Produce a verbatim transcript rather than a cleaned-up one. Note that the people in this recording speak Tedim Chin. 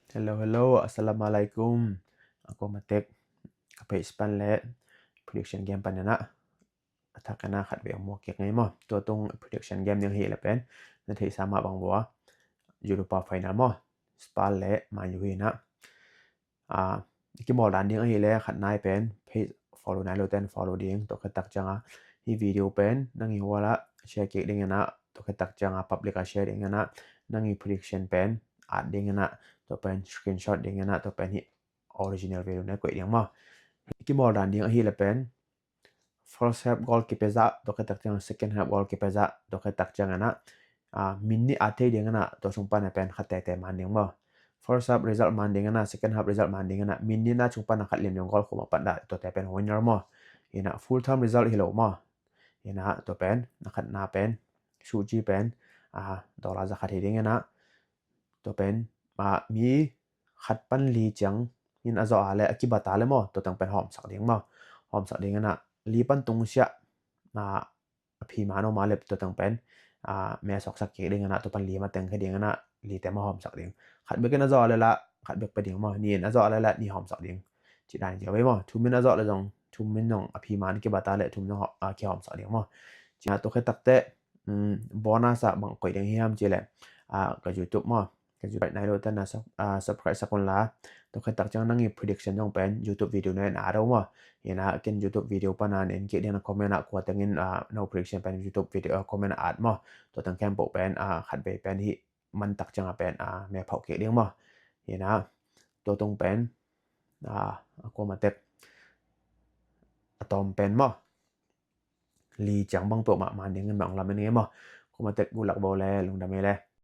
Hello, hello, assalamualaikum. A kuamatek ka page pan le prediction game pan in ah a thak in ah khat vei hong muak kik ngei maw. Tua tung prediction game ding hi le pen na theihsa mah bang vua Europa final maw, Spurs le Man U hi in ah. Ah, kimawl dan ding ahih le khat nai pen page follow nai lo ten follow ding, tua khit tak ciang a hih video pen nang i wall ah share kik ding in ah, tua khit tak ciang a public ah share ding in ah, nang i prediction pen at ding in ah, tua pen screenshot ding in ah, tua pen hih original video na koih ding maw. Kimawl dan ding ahih le pen first half goal kipia zah, tua khit tak ciang second half goal kipia zah, tua khit tak ciang in ah, ah, min nih at thei ding in ah, tua sung pan a pen khat tete man ding maw. First half result man ding in ah, second half result man ding in ah, min nih na sung pan a khat liam ding goal khum a pan dah, tuate pen winner maw. In ah full time result hi lo maw. In ah tua pen na khat na pen suji pen, ah, dollar za khat hi ding in ah, tua pen, ah, mi khat pan li ciang in a zawh a le a kibat a le maw, tua teng pen hawmsak ding maw. Hawmsak ding in ah li pan tung siah, ah, a phi man om a le tua teng pen, ah, me a sawksak kik ding in ah, tua pan li ma teng khe ding in ah, li te maw hawmsak ding. Khat bek in a zawh a le lah khat bek pe ding maw, ni in a zawh a le lah ni hawmsak ding. Ci dan zia vei maw, thum in a zawh le zong thum in zong a phi man kibat a le thum zong haw-, ah, kihawmsak ding maw. Ci na tua khit tak teh, um, bonus ah bang koih ding hiam ci le, ah, ka YouTube maw, ka YouTube nai lo ten na sub-, ah, subscribe sak un la. Tua khit tak ciang nang i prediction zong pen YouTube video na in at o maw. In ah ken YouTube video pan a na en kik ding in ah comment ah kua teng in, ah, no prediction pen YouTube video, ah, comment ah at maw. Tua teng khempeuh pen, ah, khat vei pen hih man tak ciang a pen, ah, me phauh kik ding maw. In ah tua tung pen, ah, a kuamatek a tawm pen maw, li ciang bang peuhmah man ding in bang lam in ngei maw. Kuamatek gulak bo le lungdam ei le.